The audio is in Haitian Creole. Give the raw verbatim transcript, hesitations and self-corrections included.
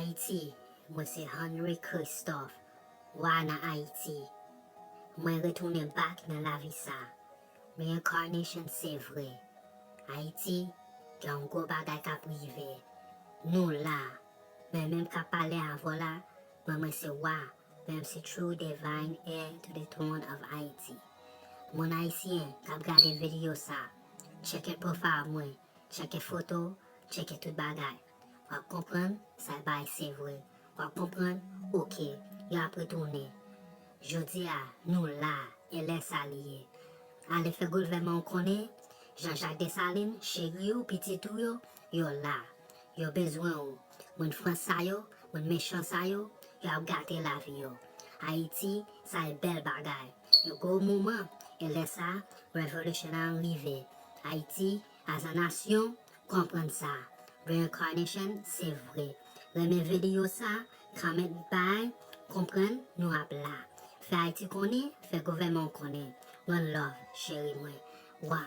Ayiti, mwen se Henry Christophe, wa nan Ayiti. Mwen retounen back nan lavi sa. Reincarnation se vre. Ayiti, gen yon gwo bagay k ap rive. Nou la. Men menm k ap pale avè w la, mwen, mwen se wa. Mwen, mwen se true divine heir to the throne of Haiti. Moun ayisyen k ap gade videyo sa, tcheke profile mwen, tcheke foto, tcheke tout bagay. W ap konprann sa bay se vre. W ap konprann, oke, y ap retounen. Jodi a, nou la, e lè sa li ye. Ale fè gouvènman w konnen, Jean-Jacques Dessalines, cheri w, pitit ou yo, yo la. Yo bezwen w. Moun Frans sa yo, moun mechan sa yo, y ap gate lavi yo. Ayiti, sa e bèl bagay. Yon gwo moman, e lè sa, revolution an rive. Ayiti, as a nasyon, konprann sa. Reincarnation, se vre. Renmen videyo sa, comment, bay, konprann, nou ap la. Fè Ayiti konnen, fè gouvènman w konnen. One love, cheri mwen. Wa.